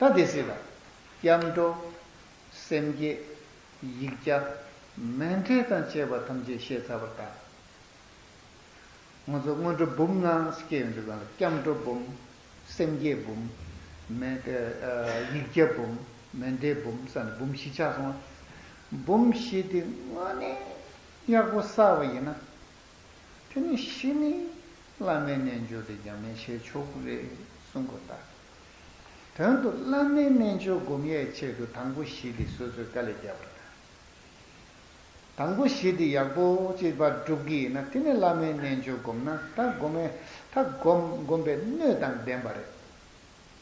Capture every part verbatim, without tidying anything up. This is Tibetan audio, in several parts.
ད་དེ་སྲིད་ལ། སྐྱབས་འགྲོ། སེམས་བསྐྱེད། ཡིག་བརྒྱ། མཎྜལ་དང་བཅས་པ་ཐམས་ཅད་བཤད་ཚར་བར་ཐལ། ང་ཚོ་སྔོན་འགྲོ་འབུམ་ལྔ་སྐྱེ་ཡོང་དུས་གང་ལ་སྐྱབས་འགྲོ་འབུམ། སེམས་བསྐྱེད་འབུམ། མེ་ཨ་ཡིག་བརྒྱ་འབུམ། མཎྜལ་འབུམ་ཟེར་ནས་འབུམ་བཞི་ཆགས་སོང་བ། འབུམ་བཞི་དེ་དངོས་གནས་ཡག་པོ་བསགས་པ་ཡིན་ན། དེ་ནས་གཞི་ནས་བླ་མའི་རྣལ་འབྱོར་དེ་ཉམས་ལེན་བྱས་ཆོག་གི་རེད་གསུང་གི་འདུག། དོན་དུ་བླ་མའི་རྣལ་འབྱོར་སྒོམ་ཡས་ཆེད་དུ་དང་པོ་བཞི་དེ་སོ་སོས་དཀའ་ལས་བརྒྱབ་པ་དང་། དང་པོ་བཞི་དེ་ཡག་པོ་ཅིག་པར་སྒྲུབ་ཀྱི་ཡིན་ན། དེ་ནས་བླ་མའི་རྣལ་འབྱོར་སྒོམ་ན། ད་སྒོམ་མེད་ད་སྒོམ་སྒོམ་པའི་སྣོད་དང་ལྡན་པ་རེད།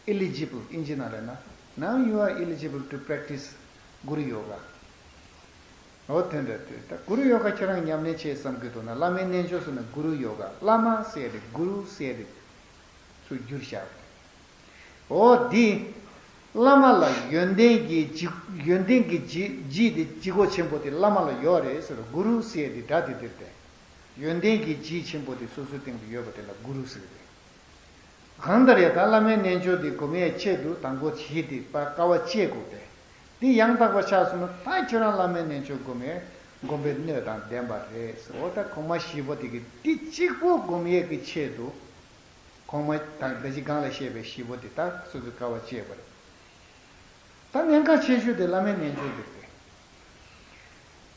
Eligible ཨིན་ཇི་ནང་ལས་ན། Now you are eligible to practice Guru Yoga. འོ་དེ་འདྲ་དུས་ད་གུ་རུ་ཡོ་ག་ཁྱེད་རང་ཉམས་ལེན་བྱེད་བསམ་གྱི་འདུག་ན། བླ་མའི་རྣལ་འབྱོར་ཟེར་ན་གུ་རུ་ཡོ་ག། བླ་མ་ཟེར་དེ་གུ་རུ་ཟེར་དེ་ཚུར་བསྒྱུར་བཞག། འོ་འདི། བླ་མ་ལ་ཡོན་ཏན་གྱི་ལྗིད་ཡོན་ཏན་གྱི་ལྗིད་ལྗིད་དེ་ལྗིད་ཁོག་ཆེན་པོ་དེ་བླ་མ་ལ་ཡོད་རེད་ཟེར། གུ་རུ་ཟེར་དེ་སྒྲ་དེ་འདིར་བསྟན། ཡོན་ཏན་གྱི་ལྗིད་ཆེན་པོ་དེ་སོ་སོའི་སྟེང་དུ་ཡོད་པ་དེ་ལ་གུ་རུ་ཟེར་གི་རེད། གང་ལྟར་ཡང་ད་བླ་མའི་རྣལ་འབྱོར་དེ་སྒོམ་ཡས་ཆེད་དུ་དང་པོ་བཞི་དེ་པ་དཀའ་བ་སྤྱད་དགོས་ཏེ། འདི་ཡང་དག་པ་ཆགས་སོང་ན། ད་ཁྱོད་རང་བླ་མའི་རྣལ་འབྱོར་སྒོམ་ཡས་སྒོམ་པའི་སྣོད་དང་ལྡན་པ་རེད་ཟེར། འོ་ད་གོང་མ་བཞི་པོ་དེ་གི་འདི་གཅིག་པོ་སྒོམ་ཡས་ཀྱི་ཆེད་དུ། གོང་མ་དང་ད་ཅི་སྒང་ལ་བཤད་པའི་བཞི་པོ་དེ་དག་སོ་སོའི་དཀའ་བ་སྤྱད་པ་རེད། ད་གནད་འགག་ཆེ་ཤོས་དེ་བླ་མའི་རྣལ་འབྱོར་འདི་རེད།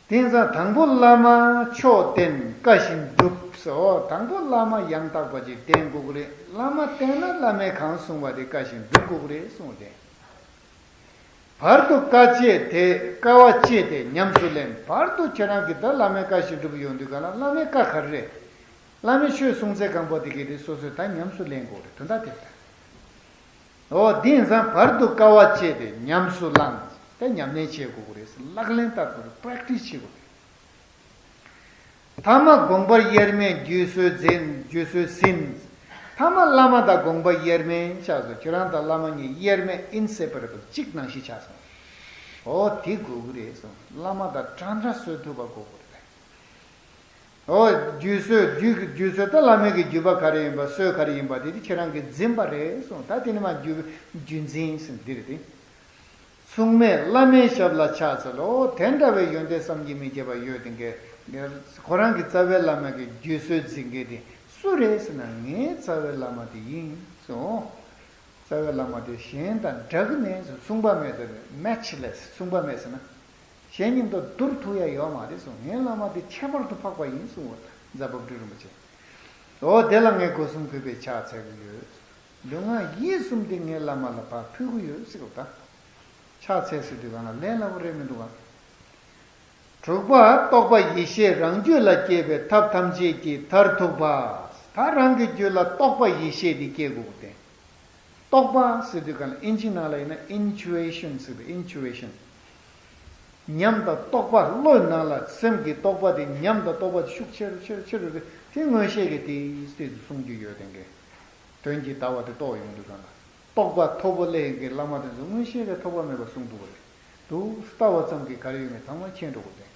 དེང་སང་དང་པོ་བླ་མ་མཆོག་བསྟེན་བཀའ་བཞིན་སྒྲུབ་ཟེར། འོ་དང་པོ་བླ་མ་ཡང་དག་པ་ཅིག་བསྟེན་དགོས་ཀྱི་རེད། བླ་མ་བསྟེན་ན་བླ་མས་གང་གསུང་བ་དེ་བཀའ་བཞིན་སྒྲུབ་དགོས་ཀྱི་རེད་གསུངས་ཏེ། བར་དུ་དཀའ་སྤྱད་དེ་དཀའ་བ་སྤྱད་དེ་ཉམས་སུ་ལེན། བར་དུ་ཁྱེད་རང་གིས་ད་བླ་མའི་བཀའ་བཞིན་སྒྲུབ་ཡོང་དུས་ག་ལ་བླ་མའི་བཀའ་ག་རེ་རེད། བླ་མའི་ཆོས་གསུང་ཚད་གང་པོ་དེ་གི་རེད། སོ་སོས་ད་ཉམས་སུ་ལེན་དགོས་རེད། དོན་དག་དེ་རེད། འོ་དེང་སང་བར་དུ་དཀའ་བ་སྤྱད་དེ་ཉམས་སུ་བླངས། དེ་ཉམས་ལེན་བྱེད་དགོས་ཀྱི་རེད། ལག་ལེན་བསྟར་དགོས་རེད། པྲེག་ཊི་སི་བྱེད་དགོས་རེད། ཐ་མ་དགོངས་པ་དབྱེར་མེད་བརྒྱུད་སྲོལ་འཛིན། བརྒྱུད་སྲོལ་ཟིན། ཐ་མ་བླ་མ་དང་དགོངས་པ་དབྱེར་མེད་ཆགས་སོང་། ཁྱེད་རང་དང་བླ་མ་གཉིས་དབྱེར་མེད་ཨིན་སེ་པ་རེ་བལ་གཅིག་ནང་བཞིན་ཆགས་སོང་། འོ་དེ་དགོས་ཀྱི་རེད་གསུངས། བླ་མ་དང་འདྲ་འདྲ་བཟོ་ཐུབ་པ་དགོས་ཀྱི་རེད། འོ་བརྒྱུད་སྲོལ་བརྒྱུད་བརྒྱུད་སྲོལ་ད་བླ་མའི་གི་བརྒྱུད་པ་ག་རེ་ཡིན་པ། སྲོལ་ག་རེ་ཡིན་པ་དེ་དེ་ཁྱེད་རང་གིས་འཛིན་པ་རེད་གསུངས། ད་དེ་ནི་མ་བརྒྱུད་བརྒྱུད་འཛིན་ཟེར་འདི་རེད་དེ། མཚུངས་མེད་བླ་མའི་ཞབས་ལ་ཕྱག་འཚལ་ལོ། དེ་འདྲ་བའི་ཡོན་ཏན་བསམ་གྱིས་མི་ཁྱབ་པ་ཡོད་དེ་འགས། ཁོ་རང་གི་རྩ་བའི་བླ་མ་གི་བརྒྱུད་སྲོལ་འཛིན་མཁན་དེ་སུ་རེད་ཟེར་ན། ངའི་རྩ་བའི་བླ་མ་དེ་ཡིན་གསུངས། རྩ་བའི་བླ་མ་དེ་གཞན་དང་འདྲ་གི་མེད་ཟེར། མཚུངས་པ་མེད་ཟེར། མེ་ཆི་ལེ་སི། མཚུངས་པ་མེད་ཟེར་ན། གཞན་མཉམ་དུ་བསྡུར་ཐུབ་ཡ་ཡོད་མ་རེད་གསུངས། ངའི་བླ་མ་དེ་ཁྱད་པར་དུ་འཕགས་པ་ཡིན་གསུངས། འོ་ད་རྫ་དཔལ་སྤྲུལ་རིན་པོ་ཆེ། འོ་དེ་ལ་ངས་སྒོ་གསུམ་གུས་པས་ཕྱག་འཚལ་གྱི་ཡོད། ལུས་ངག་ཡིད་གསུམ་དེ་ངའི་བླ་མ་ལ་ཕར་ཕུལ་གྱི་ཡོད་ཟེར་གོ་ད། ཕྱག་འཚལ་ཟེར་དུས་གང་ལ་ལས་སླ་པོ་རེད་མི་འདུག་ག། དྲུག་པ། རྟོགས་པ་ཡེ་ཤེས་རང་རྒྱུད་ལ་སྐྱེས་པའི་ཐབས་ཐམས་ཅད་ཀྱི་མཐར་ཐུག་པ། ད་རང་གི་རྒྱུད་ལ་རྟོགས་པ་ཡེ་ཤེས་དེ་སྐྱེ་དགོས་ཏེ། རྟོགས་པ་ཟེར་དུས་གང་ལ་ཨིན་ཇི་ནང་ལ་ཡིན་ན་ཨིན་ཊུ་ཨི་ཤན་ཟེར་བའི། ཨིན་ཊུ་ཨི་ཤན། ཉམས་དང་རྟོགས་པ། བློའི་ནང་ལ་སེམས་ཀྱི་རྟོགས་པ་དེ། ཉམས་དང་རྟོགས་པ་དེ་ཤུགས་ཆེ་རུ་ཆེ་རུ་ཆེ་རུ་རུ་དེ་མངོན་ཤེས་ཀྱིས་དེ་དེ་གསུང་རྒྱུ་ཡོད་དེ་འགས། དོན་གྱི་ལྟ་བ་དེ་རྟོགས་ཡོང་དུས་གང་ལ། རྟོགས་པ་མཐོ་པོ་སླེབས་ཀྱི་བླ་མ་དེ་ཚོ་མངོན་ཤེས་ཀྱིས་ཐོགས་པ་མེད་པ་གསུང་ཐུབ་པ་རེད། འདུག་ལྟ་བ་ཙམ་གྱིས་ག་རེ་ཡོད་མེད་ཚང་མ་མཁྱེན་འགྲོ་དགོས་ཏེ།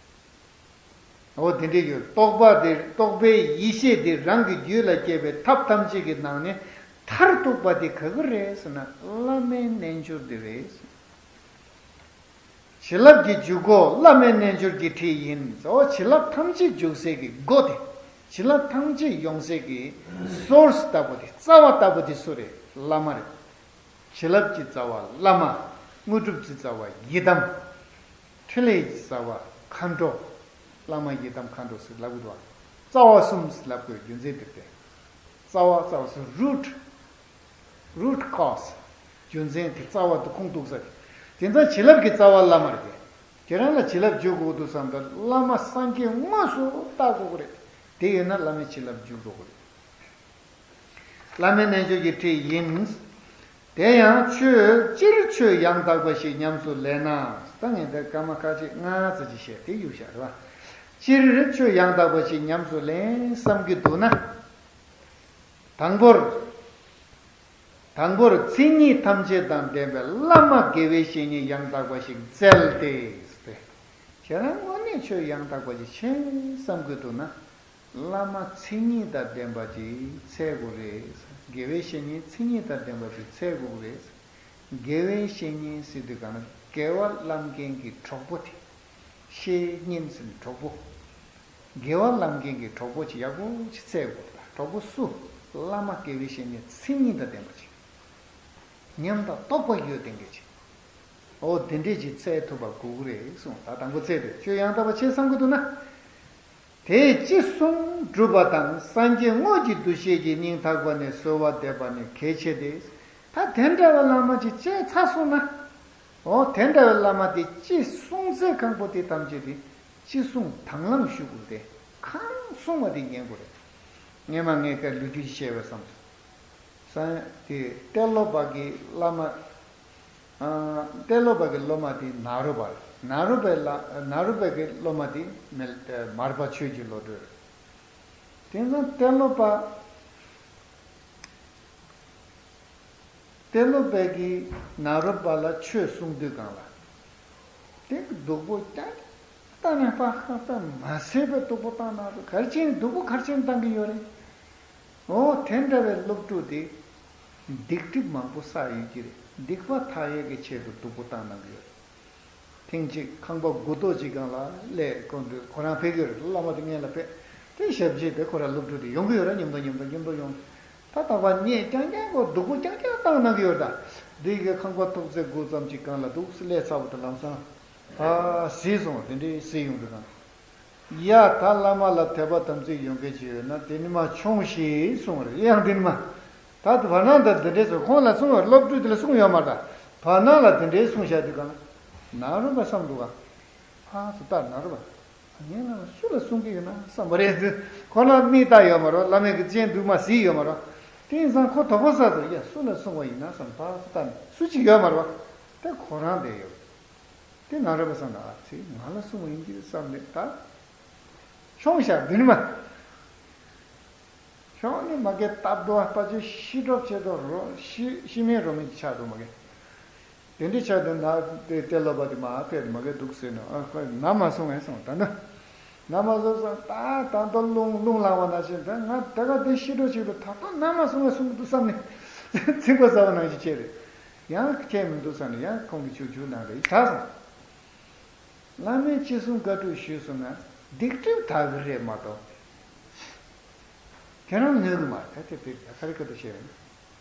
འོ་དེ་འདྲ་ཡོད། རྟོགས་པ་དེ། རྟོགས་པའི་ཡེ་ཤེས་དེ་རང་གི་རྒྱུད་ལ་སྐྱེས་པའི་ཐབས་ཐམས་ཅད་ཀྱི་ནང་ནས་མཐར་ཐུག་པ་དེ་ག་གི་རེད་ཟེར་ན། བླ་མའི་རྣལ་འབྱོར་དེ་རེད། བྱིན་རླབས་ཀྱི་འཇུག་སྒོ་བླ་མའི་རྣལ་འབྱོར་གྱི་ཁྲིད་ཡིན། འོ་བྱིན་རླབས་ཐམས་ཅད་འཇུག་སའི་གི་སྒོ་དེ། བྱིན་རླབས་ཐམས་ཅད་ཡོང་སའི་གི་སོར་སི་ལྟ་བུ་དེ། རྩ་བ་ལྟ་བུ་དེ་སུ་རེད། བླ་མ་རེད། བྱིན་རླབས་ཀྱི་རྩ་བ་བླ་མ། དངོས་གྲུབ་ཀྱི་རྩ་བ་ཡི་དམ། ཕྲིན་ལས་ཀྱི་རྩ་བ་མཁའ་འགྲོ། བླ་མ་ཡི་དམ་མཁའ་འགྲོ་ཟེར་ལབ་དགོས་འདུག། རྩ་བ་གསུམ་ཟེར་ལབ་དགོས་རྒྱུ་མཚན་དེ་སྟེ། རྩ་བ། རྩ་བ་ཟེར་རུ་ཊི། རུ་ཊི་ཀོ་ཛི། རྒྱུ་མཚན་དེ། རྩ་བ་དེ་ཁུངས་གཏུགས་ས་དེ། དེ་ཚོ་བྱིན་རླབས་ཀྱི་རྩ་བ་བླ་མ་རེད་དེ། ཁྱེད་རང་ལ་བྱིན་རླབས་འཇུག་དགོས་འདུག་བསམ་ད་བླ་མ་སངས་རྒྱས་དངོས་སུ་བལྟ་དགོས་ཀྱི་རེད། དེ་ཡོད་ན་བླ་མའི་བྱིན་རླབས་འཇུག་འགྲོ་གི་རེད། བླ་མའི་རྣལ་འབྱོར་གྱི་ཁྲིད་ཡིན། དེ་ཡང་ཆོས། སྤྱིར་ཆོས་ཡང་དག་པ་ཞིག་ཉམས་སུ་ལེན་ན། ད་ངས་འདིར་སྐར་མ་ཁ་ཅིག་ལྔ་ཙམ་ཅིག་བཤད་དེ་གཡུག་བཞག་རེད་བ། སྤྱིར་ཆོས་ཡང་དག་པ་ཞིག་ཉམས་སུ་ལེན་བསམ་གྱི་འདུག་ན། དང་པོར། དང་པོར་མཚན་ཉིད་ཐམས་ཅད་དང་ལྡན་པའི་བླ་མ་དགེ་བའི་བཤེས་གཉེན་ཡང་དག་པ་ཞིག་བཙལ་ཏེ། ཁྱེད་རང་དངོས་གནས་ཆོས་ཡང་དག་པ་ཞིག་བྱེད་བསམ་གྱི་འདུག་ན། བླ་མ་མཚན་ཉིད་དང་ལྡན་པ་ཅིག་འཚོལ་དགོས་རེད། དགེ་བའི་བཤེས་གཉེན་མཚན་ཉིད་དང་ལྡན་པ་ཅིག་འཚོལ་དགོས་རེད། དགེ་བའི་བཤེས་གཉེན་ཟེར་དུས་གང་ན་དགེ་བ་བསླབ་མཁན་གྱི་གྲོགས་པོ་དེ། བཤེས་གཉེན་ཟེར་ནས་གྲོགས་པོ། དགེ་བ་བསླབ་མཁན་གྱི་གྲོགས་པོ་ཅིག་ཡག་པོ་ཅིག་བཙལ་དགོས་ད། གྲོགས་པོ་སུ། བླ་མ་དགེ་བའི་བཤེས་གཉེན་མཚན་ཉིད་དང་ལྡན་པ་ཅིག། ཉམས་དང་རྟོགས་པ་ཡོད་བསྡད་མཁན་ཅིག། འོ་དེ་འདྲས་ཅིག་བཙལ་ཐུབ་པ་དགོས་ཀྱི་རེད་གསུངས། ད་དང་པོ་བཙལ་དུས་ཁྱོད་ཡང་དག་པ་བྱེད་བསམ་གྱི་འདུག་ན། དེས་ཅི་གསུང་སྒྲུབ་པ་དང་སངས་རྒྱས་དངོས་ཀྱི་འདུ་ཤེས་ཀྱིས་སྙིང་ཐག་པ་ནས་གསོལ་བ་འདེབས་པ་ནི་གལ་ཆེ་སྟེ། ད་དེ་འདྲ་བའི་བླ་མ་ཅིག་བཙལ་ཚར་སོང་ན། འོ་དེ་འདྲ་བའི་བླ་མ་དེ་ཅི་གསུང་ཚད་གང་པོ་དེ་ཐམས་ཅད་དེ་ཅི་གསུང་དང་བླངས་ཞུ་དགོས་ཏེ། གང་གསུང་བ་དེ་ཉན་དགོས་རེད། སྔས་མ་ངས་ཁ་ལོ་རྒྱུས་ཅིག་བཤད་པ་བསམ་སོང་། སངས་དེ་ཏེ་ལོ་པ་གི་བླ་མ། ཨ། ཏེ་ལོ་པ་གི་སློབ་མ་དེ་ནཱ་རོ་པ་རེད། ནཱ་རོ་པའི་བླ། ནཱ་རོ་པ་གི་སློབ་མ་དེ་མེ། མར་པ་ཆོས་ཀྱི་བློ་གྲོས་རེད། དེང་སང་ཏེ་ལོ་པ། ཏེ་ལོ་པའི་གི་ནཱ་རོ་པ་ལ་ཆོས་གསུང་དུས་གང་ལ། དེ་གི་སྡུག་པོ་རྐྱང་རྐྱང་བཏང་ནས་པ་ཧ་པ་མ་སེ་པའི་སྡུག་པོ་བཏང་ན་རུ་གར་ཆེན་སྡུག་པོ་གར་ཆེན་བཏང་གི་ཡོད་རེད། འོ་དེ་འདྲ་བའི་སློབ་ཕྲུག་དེ་སྡིག་སྒྲིབ་མང་པོ་བསགས་ཡོད་ཀྱི་རེད། སྡིག་པ་མཐའ་ཡས་ཀྱི་ཆེད་དུ་སྡུག་པོ་བཏང་གནང་གི་ཡོད་རེད། ཐེངས་གཅིག་ཁང་པ་དགུ་ཐོག་ཅིག་སྒང་ལ་སླེབས་དགོས་འདུག། ཁོ་རང་ཕེབས་ཀྱི་ཡོད་རེད། བླ་མ་དེ་སྔོན་ལ་ཕེབས། དེ་ཞབས་ཕྱི་དེ་ཁོ་རང་སློབ་ཕྲུག་དེ་ཡོང་གི་ཡོད་རེད། མཉམ་དུ་མཉམ་དུ་མཉམ་དུ་ཡོང་། ད་ད་བར་ངས་རྐྱང་རྐྱང་ཁོ་སྡུག་པོ་རྐྱང་རྐྱང་བཏང་གནང་གི་ཡོད་རེད་ད། འདི་གི་ཁང་པ་ཐོག་ཚད་དགུ་ཙམ་ཅིག་སྒང་ལ་འདུག་སླེབས་ཚར་བ་དེ་ལམ་སང་། ཨ། གཟིགས་སོང་། དེ་འདྲའི་གཟིགས་ཡོང་དུས་གང་། ཡ། ད་བླ་མ་ལ་དད་པ་དམ་ཚིག་ཡོད་མཁན་ཅིག་ཡོད་ན་དེ་ནི་མ་ཆོངས་ཤིག་གསུངས་པ་རེད། ཡང་དེ་ནི་མ། ད་བར་སྣང་དང་དེ་འདྲའི་ཚོ་ཁོང་ལ་གསུངས་པ་རེད། སློབ་ཕྲུག་དེ་ལ་གསུངས་ཡོད་མ་རེད་ད། བར་སྣང་ལ་དེ་འདྲའི་གསུངས་བཞག་དུས་གང་། ནཱ་རོ་པ་བསམ་འདུག་ག། ཕར་ཚུར་ལྟ། ནཱ་རོ་པ། ངའི་ནང་ལ་སུ་ལ་གསུང་གི་ཡོད་ན་བསམ་པ་རེད། ཁོ་ན་མིག་ལྟ་ཡོད་མ་རེད། བླ་མའི་གི་སྤྱན་འདུག་མ་གཟིགས་ཡོད་མ་རེད། དེང་སང་ཁོ་དོགས་པ་ཟ་སོང་། ཡ། སུ་ལ་གསུང་བ་ཡིན་ན་བསམ། ཕར་ཚུར་ལྟ་ནས་སུ་གཅིག་ཡོད་མ་རེད་པ། དེ་ཁོ་རང་བསྡད་ཡོད། དེ་ནཱ་རོ་པ་བསམ་ན། ཨ་ཙི། ང་ལ་གསུང་བ་ཡིན་གྱི་བསམ་ནས་ད་ཆོངས་བཞག་འདི་ནི་མ། ཆོངས་ནས་མ་གི་སྟབས་འགྲོ་བ་ཕལ་ཆེར་ཤི་གྲབས་བྱེད་དོ་རོ། ཤི་ཤི་མིན་རོ་མིན་གྱི་ཆགས་འདུག་མ་གི། དེ་འདྲའི་ཆགས་དུས་ན་དེ་ཏེ་ལོ་པ་དེ་མ་ཕེབས་མ་གི་འདུག་ཟེར་ནས། ཨ། ཁོས་ན་མ་གསུང་ངས་གསུངས། ད་ནི་ན་མ་གསུང་གསུངས། ད་ད་ལྟ་རླུང་རླུང་ལངས་པ་ནང་བཞིན། ད་ང་ད་ག་དེ་ཤི་འགྲོ་ཞིག་ཏུ་ད་ལྟ་ན་མ་གསུང་ངས་གསུང་གི་འདུག་བསམ་ནས་ཚིག་པ་ཟ་བ་ནང་བཞིན་བྱས་རེད། ཡང་ཁྱད་མི་འདུག་བསམ་ནས་ཡང་ཁོང་གི་ཆུ་ཆུ་ནང་རེད་ད་སོང་། བླ་མས་ཅི་གསུང་བཀའ་སྒྲུབ་ཞུས་སོང་ན་སྡིག་སྒྲིབ་དག་གི་རེད་མ་གཏོགས། ཁྱེད་རང་གནོད་གི་མ་རེད། ད་དེ་དེ་ད་ག་རེ་ག་དུ་བཤད་ཡོད་ན།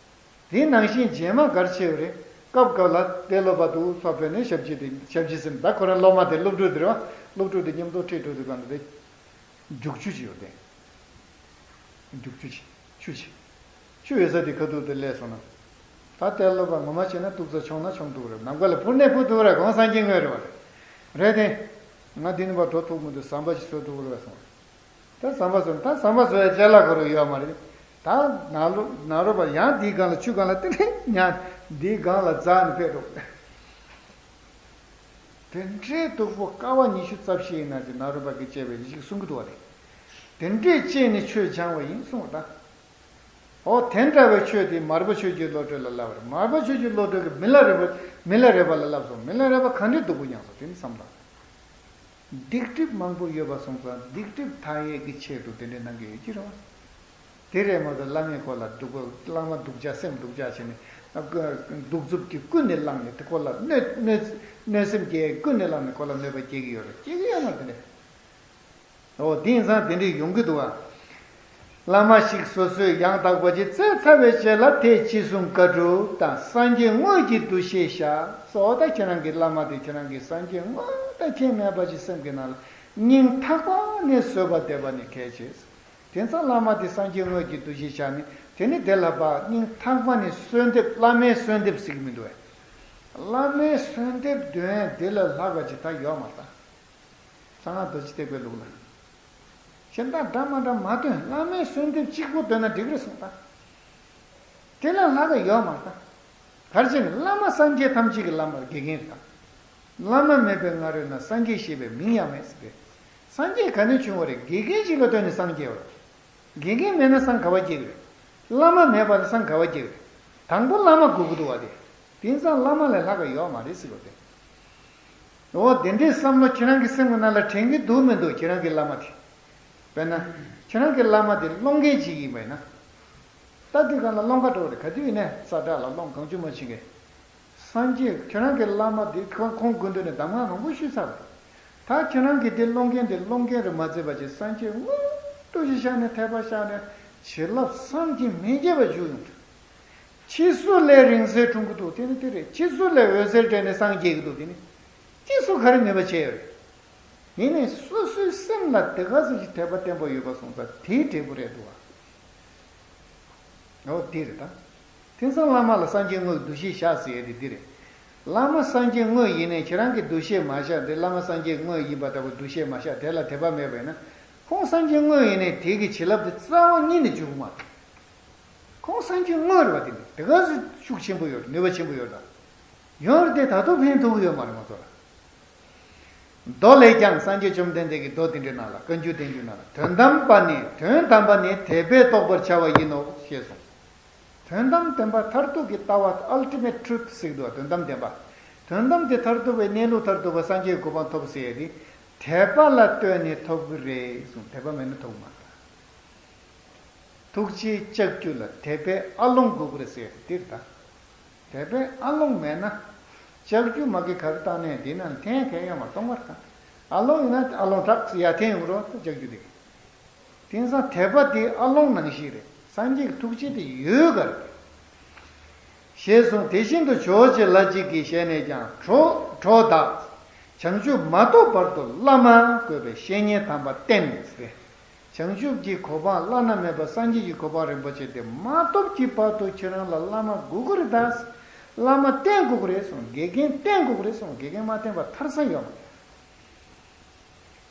དེ་ནང་བཞིན་རྗེས་མ་ག་རེ་བྱས་ཡོད་རེད། སྐབས་སྐབས་ལ་ཏེ་ལོ་པ་འདུག་ཚོགས་ཕེབས་ནས་ཞབས་ཕྱི་དེ་ཞབས་ཕྱི་ཟེར་ན་ད་ཁོ་རང་སློབ་མ་དེ་སློབ་ཕྲུག་དེ་རེད་བ། སློབ་ཕྲུག་དེ་མཉམ་དུ་ཁྲིད་འགྲོ་དུས་གང་དུ་དེ། རྒྱུག་ཆུ་ཅིག་ཡོད་དེ། རྒྱུག་ཆུ་ཅིག་ཆུ་ཅིག་ཆུ་ཡོད་ས་དེ་ཁ་ཐུག་ཏུ་སླེབས་སོང་ན། ད་ཏེ་ལོ་པ་ངོ་མ་བྱས་ན་ཏོག་ཙམ་མཆོང་ན་མཆོང་ཐུབ་རེད། ནམ་མཁའ་ལ་འཕུར་ནས་འཕུར་ཐུབ་རེད། གང་སངས་རྒྱས་དངོས་རེད་བ། རེད་དེ། ང་འདི་ནས་ཕར་འགྲོ་ཐུབ་མི་འདུག། ཟམ་པ་ཞིག་བཟོ་ཐུབ་རེད་བ་སོང་། ད་ཟམ་པ་བཟོ་ན་ད་ཟམ་པ་བཟོ་ཡ་ཅ་ལག་ཁོ་རང་ཡོད་མ་རེད། ད་ནཱ་རོ་ནཱ་རོ་པ་ཡང་འདིའི་སྒང་ལ་ཆུ་སྒང་ལ་ཏི་ལི་ཉ་འདིའི་སྒང་ལ་འཛེགས་ནས་ཕེབས་འགྲོ། དེ་འདྲའི་སྡུག་པོ་དཀའ་བ་ཉི་ཤུ་རྩ་བཞི་ཡི་ནང་གི་ནཱ་རོ་པ་གིས་སྤྱད་པའི་ཡི་གེ་གསུང་གི་འདུག་བ་རེད། དེ་འདྲས་སྤྱད་ནས་ཆོས་སྦྱངས་པ་ཡིན་གསུངས་པ་ད། འོ་དེ་འདྲ་བའི་ཆོས་དེ་མར་པ་ཆོས་ཀྱི་བློ་གྲོས་ལ་བསླབ་པ་རེད། མར་པ་ཆོས་ཀྱི་བློ་གྲོས་ཀྱིས་མི་ལ་རས་པ་མི་ལ་རས་པ་ལ་བསླབས་སོང་། མི་ལ་རས་པ་ག་འདྲའི་སྡུག་པོ་མྱངས་སོང་དེ་ནི་བསམ་དང་། སྡིག་སྒྲིབ་མང་པོ་ཡོད་པ་སོང་ཙང་སྡིག་སྒྲིབ་མཐའ་ཡས་ཀྱི་ཆེད་དུ་དེ་འདྲའི་གནང་གི་ཡོད་ཀྱི་རེད་བ། དེ་རེད་མ་གཏོགས་བླ་མས་ཁོ་ལ་སྡུག་པོ་བླ་མ་སྡུག་ཅག་སེམས་སྡུག་ཅག་བྱས་ནས་གདུག་རྩུབ་ཀྱིས་ཀུན་ནས་བསླངས་ནས་དེ་ཁོ་ལ་གནོད་གནོད་གནོད་སེམས་སྐྱེ་ཀུན་ནས་བསླངས་ནས་ཁོ་ལ་གནོད་པ་སྐྱེལ་གྱི་ཡོད་རེད། སྐྱེལ་གྱི་ཡོད་མ་རེད་དེ་འདྲ། འོ་དེང་སང་དེ་འདྲ་ཡོང་གི་འདུག་བ། བླ་མ་ཞིག་སོ་སོས་ཡང་དག་པ་ཅིག་བཙལ་ཚར་བའི་རྗེས་ལ་དེས་ཅི་གསུང་བཀའ་སྒྲུབ་དང་སངས་རྒྱས་དངོས་ཀྱི་འདུ་ཤེས་བཞག་སོ། ད་ཁྱེད་རང་གི་བླ་མ་དེ་ཁྱེད་རང་གི་སངས་རྒྱས་དངོས་དང་ཁྱད་མེད་པ་ཅིག་སེམས་ཀྱི་ནང་ལ་སྙིང་ཐག་པ་ནས་གསོལ་བ་འདེབས་པ་ནི་གལ་ཆེ། དེང་སང་བླ་མ་དེ་སངས་རྒྱས་དངོས་ཀྱི་འདུ་ཤེས་བཞག་ནས་དེ་ནི་དེ་ལ་བབ། སྙིང་ཐག་པ་ནས་གསོལ་འདེབས། བླ་མའི་གསོལ་འདེབས་ཟེར་གྱི་མི་འདུག་བས། བླ་མའི་གསོལ་འདེབས་འདོན་དེ་ལས་ལྷག་པ་ཅིག་ད་ཡོད་མ་རེད་ད། གསང་སྔགས་རྡོ་རྗེ་ཐེག་པའི་ལུགས་ལ། གཞན་དག་འདྲ་མ་འདྲ་མ་འདོན། བླ་མའི་གསོལ་འདེབས་གཅིག་པོ་འདོན་ན་འགྲིག་རེད་གསུངས་ད། དེ་ལས་ལྷག་ག་ཡོད་མ་རེད་ད། ག་རེ་བྱས་ནས་བླ་མ་སངས་རྒྱས་ཐམས་ཅད་ཀྱི་བླ་མ་དགེ་རྒན་རེད་ད། བླ་མ་མེད་པའི་སྔ་རོལ་ན་སངས་རྒྱས་ཞེས་པའི་མིང་ཡང་མེད་ཟེར་ཏེ། སངས་རྒྱས་ག་ནས་བྱུང་བ་རེད། དགེ་རྒན་ཞིག་ལ་ལྟོས་ནས་སངས་རྒྱས་པ་རེད། དགེ་རྒན་མེད་ན་སངས་ག་བ་རྒྱས་ཀྱི་རེད། བླ་མ་མེད་པ་ལ་སངས་ག་བ་རྒྱས་ཀྱི་རེད། དང་པོ་བླ་མ་དགོས་ཀྱི་འདུག་བ་དེ། དེང་སང་བླ་མ་ལས་ལྷག་ག་ཡོད་མ་རེད་ཟེར་བ་དེ། འོ་དེ་འདྲའི་བསམ་བློ་ཁྱེད་རང་གི་སེམས་ཀྱི་ནང་ལ་དྲན་གྱི་འདུག་མི་འདུག་ཁྱེད་རང་གི་བླ་མ་དེ། དཔེར་ན། ཁྱེད་རང་གི་བླ་མ་དེ་སློང་མཁན་ཅིག་ཡིན་པས་ན། ད་དུས་གང་ལ་སློང་ག་འགྲོ་རེད། ག་དུས་ཡིན་ནའི་ས་བྲག་ལ་སློང་གང་བྱུང་མ་བྱུང་གི། སངས་རྒྱས་ཁྱེད་རང་གི་བླ་མ་འདི་ཁོང་ཁོང་དགོན་དུ་ནས་གདམས་ངག་མང་པོ་ཞུས་ཚར་བ་རེད། ད་ཁྱེད་རང་གི་འདི་སློང་མཁན་འདི་སློང་མཁན་རེད་མ་བརྩིས་པ་ཅིག་སངས་རྒྱས་དངོས་གྲུབ་ཅིག་ཤར་ནས་ཐེག་པ་ཤར་ནས་བྱིན་རླབས་བསམ་གྱིས་མི་ཁྱབ་པ་འཇུག་ཡོང་དུས། ཕྱིས་སུ་ལས་རིང་བསྲེལ་འཁྲུངས་ཀྱི་འདུག་དེ་ནི་དེ་རེད། ཕྱིས་སུ་ལས་འོད་ཟེར་འཕྲོས་ནས་སངས་རྒྱས་ཀྱི་འདུག་དེ་ནི་ཕྱིས་སུ་ག་རེ་ནུས་པ་ཆེ་ཡོད་རེད། ཡིན་ནའི་སོ་སོའི་སེམས་ལ་དེ་ག་ཚོད་ཅིག་དད་པ་བརྟན་པོ་ཡོད་པ་སོང་ཙང་དེའི་འབྲས་བུ་རེད་འདུག་བ། འོ་དེ་རེད་ད། དེང་སང་བླ་མ་ལ་སངས་རྒྱས་དངོས་འདུ་ཤེས་བཞག་ཟེར་ཡས་དེ་འདི་རེད། བླ་མ་སངས་རྒྱས་དངོས་ཡིན་ནའི་ཁྱེད་རང་གིས་འདུ་ཤེས་མ་བཞག་དེ་བླ་མ་སངས་རྒྱས་དངོས་ཡིན་པ་ལྟ་བུ་འདུ་ཤེས་མ་བཞག་དེ་ལ་དད་པ་མེད་པ་ཡིན་ན། ཁོང་སངས་རྒྱས་དངོས་ཡིན་ནའི་དེ་གི་བྱིན་རླབས་དེ་རྩ་བ་ཉིད་ནས་འཇུག་གི་མ་རེད། ཁོང་སངས་རྒྱས་དངོས་རེད་བ། དེ་ནི་དེ་ག་ཚོད་ཤུགས་ཆེན་པོ་ཡོད་རེད། ནུས་པ་ཆེན་པོ་ཡོད་རེད་ད། ཡོད་རེད་དེ་ད་དུང་ཕན་ཐོགས་ཀྱི་ཡོད་མ་རེད་ང་ཚོ་ལ། མདོ་ལས་ཀྱང་སངས་རྒྱས་བཅོམ་ལྡན་འདས་ཀྱི་མདོ་དེ་འདྲའི་ནང་ལ་བཀའ་འགྱུར་བསྟན་འགྱུར་ནང་ལ་དོན་དམ་པ་ནི་དོན་དམ་པ་ནི་དད་པས་རྟོགས་པར་བྱ་བ་ཡིན་ནོ་ཞེས་གསུངས། དོན་དམ་བདེན་པ་མཐར་ཐུག་གི་ལྟ་བ་ultimate truth ཟེར་གྱི་འདུག་བ། དོན་དམ་བདེན་པ། དོན་དམ་དེ་མཐར་ཐུག་པའི་གནས་ལུགས་མཐར་ཐུག་པ་སངས་རྒྱས་གོ་འཕང་ཐོབ་ཟེར་ཡས་དེ་དད་པ་ལ་ལྟོས་ནས་ཐོབ་ཀྱི་རེད་གསུངས། དད་པ་མེད་ན་ཐོབ་ཀྱི་མ་རེད། ཐུགས་རྗེའི་ལྕགས་ཀྱུ་ལ་དད་པའི་ཨ་ལོང་དགོས་ཀྱི་རེད་ཟེར་ཡས་དེ་འདིར་ད། དད་པའི་ཨ་ལོང་མེད་ན། ལྕགས་ཀྱུ་མ་གི་ག་རེ་བཏང་ནས་འདི་ན་འཐེན་མཁན་ཡོད་མ་གཏོང་བར་དང་། ཨ་ལོང་ཡིན་ན་ཨ་ལོང་དྲག་ཡར་འཐེན་ཡོང་རོགས་ལྕགས་ཀྱུ་དེ། དེང་སང་དད་པ་དེ་ཨ་ལོང་ནང་བཞིན་རེད། སངས་རྒྱས་ཀྱི་ཐུགས་རྗེ་དེ་ཡོད་ག་རེད། ཞེས་གསུངས། དེ་བཞིན་དུ་ཇོ་བོ་རྗེ་ལྷ་གཅིག་གིས་ཞལ་ནས་ཀྱང་གྲོགས་གྲོགས་དག་བྱང་ཆུབ་མ་ཐོབ་བར་དུ་བླ་མ་དགོས་པའི་བཤེས་གཉེན་དམ་པ་བསྟེན་ཟེར། བྱང་ཆུབ་ཀྱི་གོ་འཕང་བླ་ན་མེད་པ་སངས་རྒྱས་ཀྱི་གོ་འཕང་རིན་པོ་ཆེ་དེ་མ་ཐོབ་ཀྱི་བར་དུ་ཁྱེད་རང་ལ་བླ་མ་དགོས་ཀྱི་རེད་ད། བླ་མ་བསྟེན་དགོས་ཀྱི་རེད་གསུངས། དགེ་རྒན་བསྟེན་དགོས་ཀྱི་རེད་གསུངས། དགེ་རྒན་མ་བསྟེན་པ་ཐར་ས་ཡོད་མ་རེད།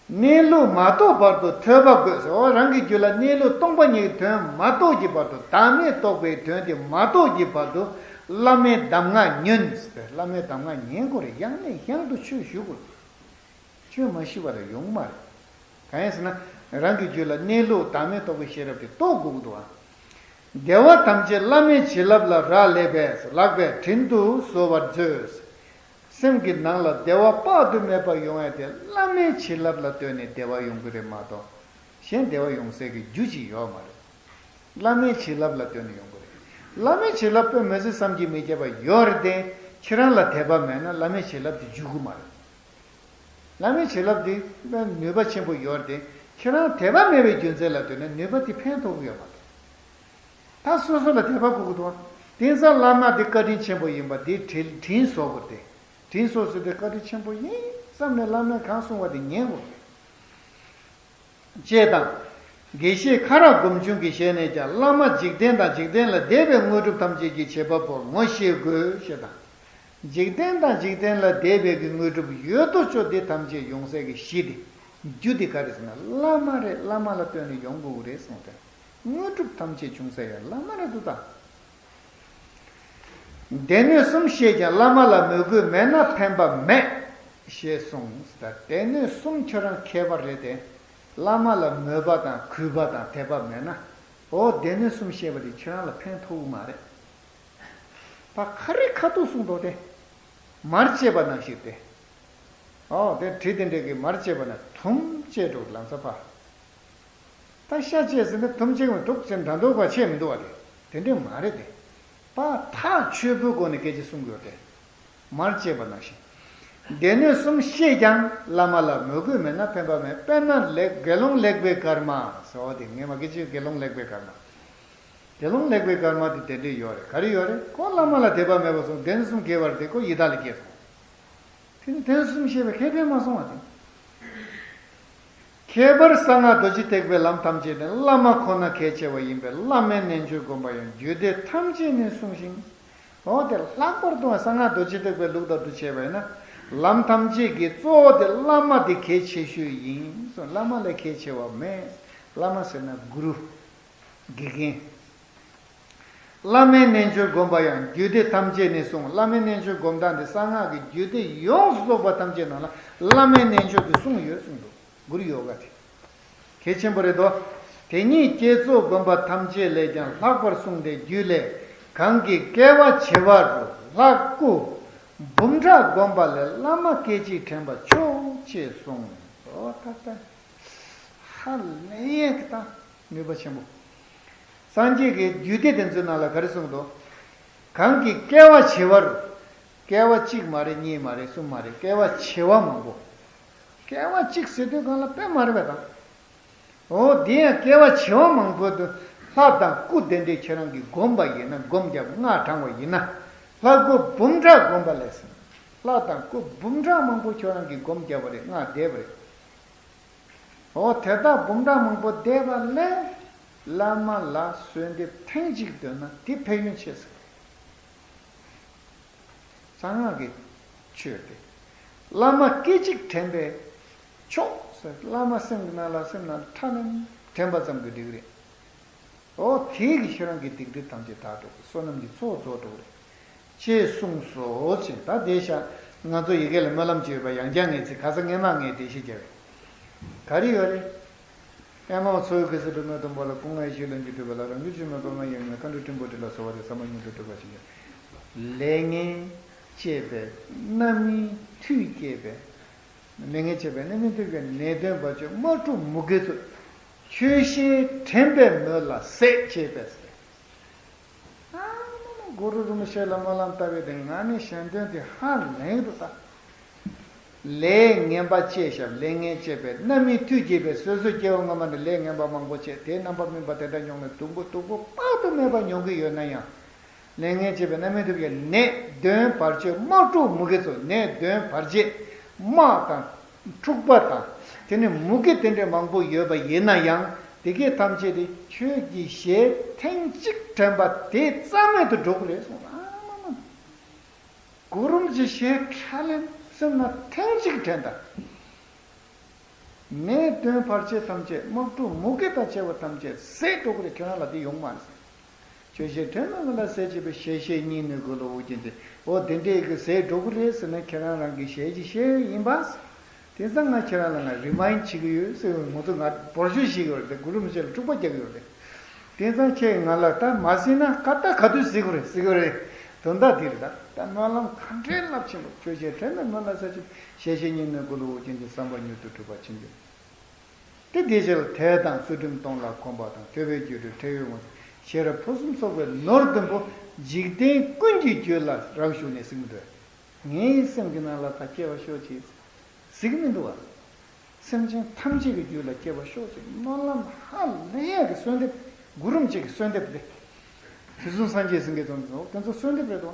གནས་ལུགས་མ་རྟོགས་བར་དུ་ཐོས་པ་དགོས་ཟེར། འོ་རང་གི་རྒྱུད་ལ་གནས་ལུགས་སྟོང་པ་ཉིད་ཀྱི་དོན་མ་རྟོགས་ཀྱི་བར་དུ། བདག་མེད་རྟོགས་པའི་དོན་དེ་མ་རྟོགས་ཀྱི་བར་དུ་བླ་མའི་གདམས་ངག་ཉོན་ཟེར། བླ་མའི་གདམས་ངག་ཉན་དགོས་རེད། ཡང་ནས་ཡང་དུ་ཆོས་ཞུ་དགོས། ཆོས་མ་ཞུས་པ་ལ་ཡོང་མ་རེད། གང་ཡིན་ཟེར་ན། རང་གི་རྒྱུད་ལ་གནས་ལུགས་བདག་མེད་རྟོགས་པའི་ཤེས་རབ་དེ་རྟོགས་དགོས་ཀྱི་འདུག་ཨ། བདེ་བ་ཐམས་ཅད་བླ་མའི་བྱིན་རླབས་ལ་རག་ལས་པས་ལགས་པས་དྲིན་དུ་གཟོ་བར་མཛོད། སེམས་ཀྱི་ནང་ལ་བདེ་བ་དཔག་ཏུ་མེད་པ་ཡོང་ཡ་དེ་བླ་མའི་བྱིན་རླབས་ལ་ལྟོས་ནས་བདེ་བ་ཡོང་གི་རེད་མ་གཏོགས། གཞན་བདེ་བ་ཡོང་སའི་གི་རྒྱུ་ཅིག་ཡོད་མ་རེད། བླ་མའི་བྱིན་རླབས་ལ་ལྟོས་ནས་ཡོང་གི་རེད། བླ་མའི་བྱིན་རླབས་དཔེ་མི་སྲིད་བསམ་གྱིས་མི་ཁྱབ་པ་ཡོད་རེད་དེ། ཁྱེད་རང་ལ་དད་པ་མེད་ན་བླ་མའི་བྱིན་རླབས་དེ་འཇུག་གི་མ་རེད། བླ་མའི་བྱིན་རླབས་དེ་དཔེ་ནུས་པ་ཆེན་པོ་ཡོད་རེད་དེ། ཁྱེད་རང་དད་པ་མེད་པའི་རྒྱུ་མཚན་ལ་ལྟོས་ན་ནུས་པ་དེ་ཕན་ཐོགས་ཀྱི་ཡོད་མ་རེད། ད་སོ་སོ་ལ་དད་པ་དགོས་ཀྱི་འདུག་བ། དེང་སང་བླ་མ་དེ་བཀའ་དྲིན་ཆེན་པོ་ཡིན་པ་དེ་དྲིན་དྲིན་གཟོ་དགོས་ཏེ། དྲིན་གཟོ་ཟེར་དེ་བཀའ་དྲིན་ཆེན་པོ་ཡིན་བསམ་ནས་བླ་མས་གང་གསུང་བ་དེ་ཉན་དགོས་ཀྱི་ཅེས་དང་། དགེ་བཤེས་ཁ་རག་སྒོམ་ཆུང་གི་ཞལ་ནས་ཀྱང་བླ་མ་འཇིག་རྟེན་དང་འཇིག་རྟེན་ལས་འདས་པའི་དངོས་གྲུབ་ཐམས་ཅད་ཀྱི་བྱེད་པ་པོར་ངོ་ཤེས་དགོས་ཞེས་དང་། འཇིག་རྟེན་དང་འཇིག་རྟེན་ལས་འདས་པའི་གི་དངོས་གྲུབ་ཡོད་དོ་ཅོག་འདི་ཐམས་ཅད་ཡོང་སའི་གི་གཞི་དེ། རྒྱུ་དེ་ག་རེ་ཟེར་ན་བླ་མ་རེད། བླ་མ་ལ་ལྟོས་ནས་ཡོང་དགོས་ཀྱི་རེད་གསུངས་ཏེ། དངོས་གྲུབ་ཐམས་ཅད་བྱུང་ས་ཡང་བླ་མ་རེད་འདུག་ད། སྡེ་སྣོད་གསུམ་ཤེས་ཀྱང་བླ་མ་ལ་མོས་གུས་མེད་ན་ཕན་པ་མེད། ཞེས་གསུངས། ད་སྡེ་སྣོད་གསུམ་ཁྱོད་རང་མཁས་པ་རེད་དེ། བླ་མ་ལ་མོས་པ་དང་གུས་པ་དང་དད་པ་མེད་ན། འོ་སྡེ་སྣོད་གསུམ་ཤེས་པ་དེ་ཁྱོད་རང་ལ་ཕན་ཐོགས་ཀྱི་མ་རེད། ད་ཁ་རི་ཁ་ཐུག་གསུངས་འདུག་སྟེ། མར་བཅད་པ་ནང་བཞིན་ཏེ། ཨོ་དེ་གྲི་དེ་འདྲས་ཀྱི་མར་བཅད་པ་ན་དུམ་བཅད་འགྲོ་ལམ་སང་ཕར། ད་ཤ་བཅད་ཟིན་ན་དུམ་བཅད་མི་འདུག་ཅེས་འདྲ་འདུག་པ་བྱས་མི་འདུག་བ་དེ། དེ་འདྲས་མ་རེད་དེ། པ་ཐག་ཆོད་པོའི་སྒོ་ནས་སྐད་ཆ་གསུང་དགོས་ཏེ། མར་བཅད་པ་ནང་བཞིན། སྡེ་སྣོད་གསུམ་ཤེས་ཀྱང་བླ་མ་ལ་མོས་གུས་མེད་ན་ཕན་པ་མེད། དཔེར་ན་ལེགས་དགེ་སློང་ལེགས་པའི་སྐར་མ་ཟེར་བ་དེ་ངས་མ་སྐད་ཆ་དགེ་སློང་ལེགས་པའི་སྐར་མ། དགེ་སློང་ལེགས་པའི་སྐར་མ་དེ་དེ་འདྲས་ཡོད་རེད། ག་རེ་ཡོད་རེད། ཁོ་བླ་མ་ལ་དད་པ་མེད་པ་སོང་། སྡེ་སྣོད་གསུམ་མཁས་པ་རེད་དེ་ཁོ་ཡི་དྭགས་ལ་སྐྱེས་སོང་། དེ་ནི་དོན་གསུམ་ཤེས་པའི་ཁེ་ཕན་མ་སོང་བ་དེ། ཁྱད་པར་གསང་སྔགས་རྡོ་རྗེ་ཐེག་པའི་ལམ་ཐམས་ཅད་ནི་བླ་མ་ཁོ་ན་གལ་ཆེ་བ་ཡིན་པས་བླ་མའི་རྣལ་འབྱོར་བསྒོམ་པ་ཡང་རྒྱུད་སྡེ་ཐམས་ཅད་ནས་གསུངས་ཤིང་། འོ་དེ་ལྷག་པར་དུ་གསང་སྔགས་རྡོ་རྗེ་ཐེག་པའི་ལུགས་ལྟར་དུ་བྱས་པས་ན། ལམ་ཐམས་ཅད་ཀྱི་གཙོ་བོ་དེ་བླ་མ་དེ་གལ་ཆེ་ཤོས་ཡིན་གསུངས། བླ་མ་ལས་གལ་ཆེ་བ་མེད། བླ་མ་ཟེར་ན་གུ་རུ། དགེ་རྒན། བླ་མའི་རྣལ་འབྱོར་བསྒོམ་པ་ཡང་རྒྱུད་སྡེ་ཐམས་ཅད་ནས་གསུངས། བླ་མའི་རྣལ་འབྱོར་བསྒོམ་སྟངས་དེ་གསང་སྔགས་ཀྱི་རྒྱུད་སྡེ་ཡོངས་སུ་རྫོགས་པ་ཐམས་ཅད་ནང་ལ་བླ་མའི་རྣལ་འབྱོར་དེ་གསུངས་ཡོད་གསུངས་འདུག་གུ་རུ་ཡོ་ག་དེ། གལ་ཆེན་པོ་རེད་དོ། དེ་ཉིད་བསྐྱེད་རྫོགས་བསྒོམ་པ་ཐམས་ཅད་ལས་ཀྱང་ལྷག་པར་གསུངས་ཏེ། རྒྱུད་ལས། གང་གིས་སྐལ་བ་བྱེ་བ་རུ་ལྷ་སྐུ་འབུམ་ཕྲག་བསྒོམས་པ་ལས་བླ་མ་སྐད་ཅིག་དྲན་པ་མཆོག་ཅེས་གསུངས། འོ་ད་ལྟ། ཧ་ལས་ཡས་ཀྱི་ད་ནུས་པ་ཆེན་པོ། སངས་རྒྱས་ཀྱི་རྒྱུད་སྡེ་དེ་ཚོའི་ནང་ལ་ག་རེ་གསུངས་འདུག་གང་གིས་སྐལ་བ་བྱེ་བ་རུ། སྐྱེ་བ་གཅིག་མ་རེད། གཉིས་མ་རེད། གསུམ་མ་རེད། སྐྱེ་བ་བྱེ་བ་མང་པོ། སྐྱེ་བ་གཅིག་ཟེར་དུས་སྒང་ལ་དཔེ་མ་རེད་པས་ད། འོ་དེ་ཡང་སྐྱེ་བ་བྱེ་བ་མང་པོ་དུ་ལྷ་དང་སྐུ་དེ་འདྲས་ཁྱེད་རང་གིས་སྒོམ་པ་ཡིན་ན། སྒོམ་བརྒྱབ་སྔགས་བགྲངས་པ་ཡིན་ན། ལྷ་སྐུ་འབུམ་ཕྲག་བསྒོམ་པ་ལས་ཟིན། ལྷ་དང་སྐུ་འབུམ་ཕྲག་མང་པོ་ཁྱེད་རང་གིས་སྒོམ་བརྒྱབ་པ་རེད། སྔགས་བཟླས་པ་རེད། འོ་དེ་དག་འབུམ་ཕྲག་མང་པོ་བཟླས་པ་ལས། བླ་མ་ལ་གསོལ་འདེབས་ཐེངས་གཅིག་འདོན་ན་དེ་ཕན་ཡོན་ཆེ་ཟེར། གསང་སྔགས་ཀྱི་ཆོས་དེ། བླ་མ་སྐད་ཅིག་དྲན་པས་ཆོག་ཟེར། བླ་མ་སེམས་ཀྱི་ནང་ལ་སེམས་ནང་ཁྲ་ལམ་དྲན་པ་ཙམ་གྱིས་འགྲིག་རེད། འོ་དེ་གིས་ཁྱེད་རང་གི་སྡིག་སྒྲིབ་ཐམས་ཅད་དག་འགྲོ་གི། བསོད་ནམས་ཀྱི་ཚོགས་རྫོགས་འགྲོ་གི་རེད། ཅེས་གསུངས་སོ་ཅེས། ད་དེ་ཤ་ང་ཚོ་ཡི་གེ་ལ་སྨོན་ལམ་བྱེད་པ་ཡང་བསྐྱར་ངས་ཚིག་ཁ་སང་ངས་མ་ངས་དེ་ཤེས་རྒྱ་བས་ག་རེ་ཡོད་རེད། ཨེ་མའོ་འཚོ་བའི་གེ་སར་སྒྲོལ་མའི་སྡོང་པོ་ལ། སྐུ་ལྔ་ཡེ་ཤེས་ལྷུན་གྱིས་གྲུབ་པ་ལ། རང་རྒྱུད་ཆེན་མོའི་པདྨ་ཡིས་མཁའ་འགྲོ་སྲིན་པོ་དྲི་ལ་གསོལ་བ་འདེབས། བསམ་པ་མྱུར་དུ་འགྲུབ་པར་བྱིན་གྱིས། ལས་ངན་བྱས་པའི་རྣམ་སྨིན་མཐུས་བསྐྱེད་པའི། ལས་ངན་བྱས་པའི་རྣམ་སྨིན་མཐུས་བསྐྱེད་པའི། ནད་གདོན་བར་ཆད་དམག་འཁྲུག་མུ་གེ་ཚོགས། ཆོས་བཤད་དྲན་པའི་མོད་ལ་ཟད་བྱས་པའི་ཟེར། ཨ་མ་མ་གུ་རུ་རིན་པོ་ཆེ་ལ་སྨོན་ལམ་བཏབ་པའི་དེ་ང་ནི་གཞན་དོན་དེ་ཧ་ལས་འདུག་ད། ལས་ངན་པ་བྱས་ཤག་ལས་ངན་བྱས་པའི་རྣམ་སྨིན་མཐུས་བསྐྱེད་པའི། སོ་སོའི་སྐྱེ་བ་སྔ་མ་ནས་ལས་ངན་པ་མང་པོ་བྱས། དེའི་རྣམ་པར་སྨིན་པ་དེ་འདྲ་མྱོང་ནས་སྡུག་པོ་སྡུག་པོ་དཔག་ཏུ་མེད་པ་མྱོང་གི་ཡོད་ན་ཡང་། ལས་ངན་བྱས་པའི་རྣམ་སྨིན་མཐུས་བསྐྱེད། ནད་གདོན་བར་ཆད་དམག་འཁྲུག་མུ་གེ་ཚོགས། ནད་གདོན་བར་ཆད་དམག་དང་། འཁྲུག་པ་དང་། དེ་ནི་མུ་གེ་དེ་འདྲའི་མང་པོ་ཡོད་པ་ཡིན་ན་ཡང་། དེ་གའི་ཐམས་ཅད་དེ་ཁྱོད་ཀྱི་ཞལ་ཐེངས་གཅིག་དྲན་པ་དེ་རྩ་མེད་དུ་འགྲོ་གི་རེད་གསུངས། ཨ་མ་མ། གུ་རུ་རིན་པོ་ཆེའི་ཞལ་ཁྲ་ལམ་སེམས་ནང་ཐེངས་གཅིག་དྲན་དང་། ནད་གདོན་བར་ཆད་ཐམས་ཅད། དམག་འཁྲུག་མུ་གེ་དང་བཅས་པ་ཐམས་ཅད་ཟད་འགྲོ་གི་རེད། ཁྱོད་རང་ལ་དེ་ཡོང་མ་རེད། ཆོས་བཤད་དྲན་པའི་མོད་ལ་ཟད་བྱས་པའི། ཞལ་བཞེས་སྙིང་ནས་གུས་ལ་དབུགས་ཀྱིས་འབྱིན། འོ་དེ་འདྲས་ཀྱི་ཟད་འགྲོ་གི་རེད་ཟེར་ན་ཁྱེད་རང་རང་གི་ཞལ་གྱིས་བཞེས་ཡིན་པ། དེང་སང་ང་ཁྱེད་རང་ལ་ང་རི་མ་ཡིན་བྱེད་ཀྱི་ཡོད་ཟེར་བའི་ངོ་ཚོ་ང་འབོར་ཆུ་བཞེས་ཀྱི་ཡོད་རེད། གུ་རུ་རིན་པོ་ཆེ་ལ་འཁྲུག་པ་རྒྱག་གི་ཡོད་རེད། དེང་སང་ཁྱེད་ང་ལ་ད་མ་གཟིགས་ན་ཁ་ད་ག་དུས་གཟིགས་དགོས་རེད། གཟིགས་དགོས་རེད། དོན་དག་འདི་རེད། ད་ད་སྨོན་ལམ་ག་འདྲའི་རླབས་ཆེན་པོ། ཆོས་བཤད་དྲན་པའི་མོད་ལ་ཟད་བྱས། ཞལ་བཞེས་སྙིང་ནས་གུས་ལ་དབུགས་ཀྱིས་འབྱིན། བསམ་པ་མྱུར་དུ་འགྲུབ་པར་བྱིན་གྱིས། དེ་དེ་ཕྱིར་དད་དང་ཚུལ་ཁྲིམས་གཏོང་ལ་གོམས་པ་དང་། ཐོས་པའི་རྒྱུ་འབྲས་ཕྲད་ཡོད་ངོ་། ཤེས་རབ་ཕུན་སུམ་ཚོགས་པའི་ནོར་བདུན་པོ། འཇིག་རྟེན་ཀུན་གྱི་རྒྱུད་ལ་རང་ཞུགས་ནས། གཟིགས་མི་འདུག་ངའི་སེམས་ཀྱི་ནང་ལ་ད་སྐྱེ་བ་ཤོག་ཅིག་གཟིགས་མི་འདུག་བ། སེམས་ཅན་ཐམས་ཅད་ཀྱི་རྒྱུད་ལ་སྐྱེ་བ་ཤོག་ཅིག་སྨོན་ལམ་ཧ་ལས་ཡག་གི་གསོལ་འདེབས། གུ་རུ་རིན་པོ་ཆེ་གི་གསོལ་འདེབས་རེད། དུས་གསུམ་སངས་རྒྱས་ཟེར་མཁན་ཚོ་དེ་ཚོ་གསོལ་འདེབས་རེད་དོ།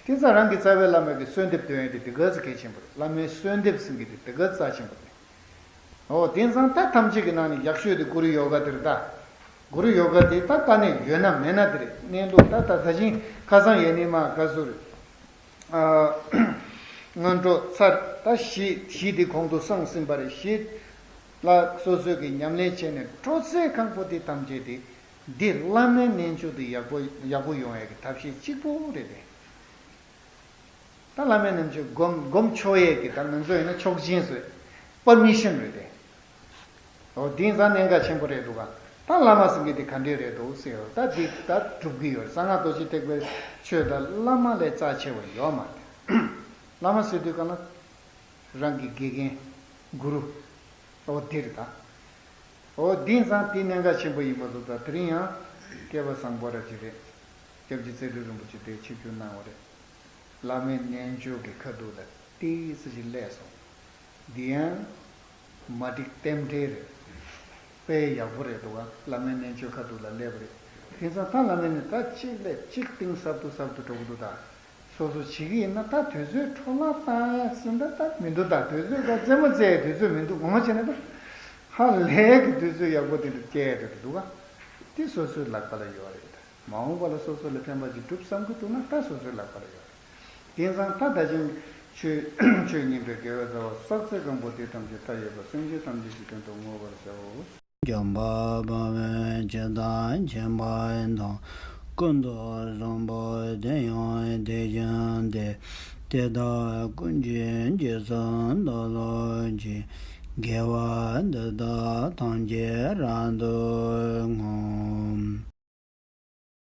དེ་ཚོ་རང་གི་རྩ་བའི་བླ་མ་གི་གསོལ་འདེབས་འདོན་ཡས་དེ་དེ་ག་ཚོད་གལ་ཆེན་པོ་རེད། བླ་མའི་གསོལ་འདེབས་ཟེར་མཁན་དེ་དེ་ག་ཚོད་རྩ་ཆེན་པོ་རེད། འོ་དེང་སང་ད་ཐམས་ཅད་ཀྱི་ནང་ནས་ཡག་ཤོས་དེ་གུ་རུ་ཡོ་ག་དེ་རེད་ད། གུ་རུ་ཡོ་ག་དེ་ད་དཀའ་གནད་ཡོད་ན་མེད་ན་དེ་རེད། གནས་ལུགས་ད་ད་ད་ཅིང་ཁ་སང་ཡས་ནས་མ་ག་ཟུར། སྔོན་འགྲོ་ཚར་ད་བཞི་བཞི་དེ་གོང་དུ་སོང་ཟིན་པ་རེད། བཞི་ལ་སོ་སོས་ཀྱི་ཉམས་ལེན་བྱས་ནས་འགྲོ་ཚད་གང་པོ་དེ་ཐམས་ཅད་དེ་འདི་བླ་མའི་རྣལ་འབྱོར་དེ་ཡག་པོ་ཡག་པོ་ཡོང་ཡས་ཀྱི་ཐབས་ཤེས་གཅིག་པོ་རེད་དེ། ད་བླ་མའི་རྣལ་འབྱོར་སྒོམ་སྒོམ་ཆོག་ཡས་ཀྱི་ད་ང་ཚོ་ཡིན་ན་ཆོག་མཆན་བཟོས། པར་མི་ཤན་རེད་དེ། འོ་དེང་སང་གནད་འགག་ཆེན་པོ་རེད་འདུག་ག་ད་བླ་མ་ཟེར་མཁན་དེ་ག་འདྲས་རེད་འདུག་ཟེར་བ་ད་འདི་ད་སྒྲུབ་ཀྱི་ཡོད་རེད། གསང་སྔགས་རྡོ་རྗེ་ཐེག་པའི་ཆོས་ད་བླ་མ་ལས་རྩ་ཆེ་བ་ཡོད་མ་རེད། བླ་མ་ཟེར་དུས་གང་ལ་རང་གི་དགེ་རྒན་གུ་རུ། འོ་འདི་རེད་ད། འོ་དེང་སང་དེ་གནད་འགག་ཆེན་པོ་ཡིན་པ་འདུག་ད་དེ་རིང་ཡང་སྐལ་བ་བཟང་པོ་ར་ཅིག་རེད། སྐྱབས་རྗེ་རྩེ་སྤྲུལ་རིན་པོ་ཆེ་དེ་ཆིབས་བསྒྱུར་གནང་བ་རེད། བླ་མའི་རྣལ་འབྱོར་གྱི་ཁ་ཐུག་ལ་ཏིག་ཙི་ཞིག་སླེབས་སོང་། འདི་ཡང་མ་འགྲིག་རྟེན་འབྲེལ་རེད། དཔེ་ཡག་པོ་རེད་འདུག་ག་བླ་མའི་རྣལ་འབྱོར་ཁ་ཐུག་ལ་སླེབས་པ་རེད། དེང་སང་ད་བླ་མའི་ནི་ད་གཅིག་ལས་གཅིག་གཏིང་ཟབ་ཏུ་ཟབ་ཏུ་འགྲོ་གི་འདུག་ད། སོ་སོ་བྱེད་ཀྱི་ཡིན་ན་ད་དུས་ཚོད་འཕྲོ་བརླག་བཏང་ཡ་ཟིན་ད་ད་མི་འདུག་ད་དུས་ཚོད་ད་རྩེད་མོ་རྩེ་ཡའི་དུས་ཚོད་མི་འདུག་ངོ་མ་བྱས་ན་ད་ཧ་ལས་ཀྱི་དུས་ཚོད་ཡག་པོ་དེ་འདྲ་སྐྱེལ་ཡ་འདྲ་འདུག་ག་དེ་སོ་སོའི་ལག་པ་ལ་ཡོད་རེད། མ་འོངས་པ་ལ་སོ་སོ་ལ་ཕན་པ་ཅིག་སྒྲུབ་བསམ་གྱི་འདུག་ན་ད་སོ་སོའི་ལག་པ་ལ་ཡོད་རེད། དེང་སང་ད་ད་ཅིང་ཆོས་ཆོས་ཉན་པའི་དགེ་བའི་རྩ་བ་བསགས་ཚད་གང་པོ་དེ་ཐམས་ཅད་མཐའ་ཡས་པ་སེམས་ཅན་ཐམས་ཅད་ཀྱི་དོན་དུ་བསྔོ་བར་བྱའོ། འཇམ་དཔལ་དཔའ་བོས་ཇི་ལྟར་མཁྱེན་པ་དང་། ཀུན་ཏུ་བཟང་པོ་དེ་ཡང་དེ་བཞིན་ཏེ། དེ་དག་ཀུན་གྱི་རྗེས་སུ་བདག་སློབ་ཅིང་། དགེ་བ་འདི་དག་ཐམས་ཅད་རབ་ཏུ་བསྔོ།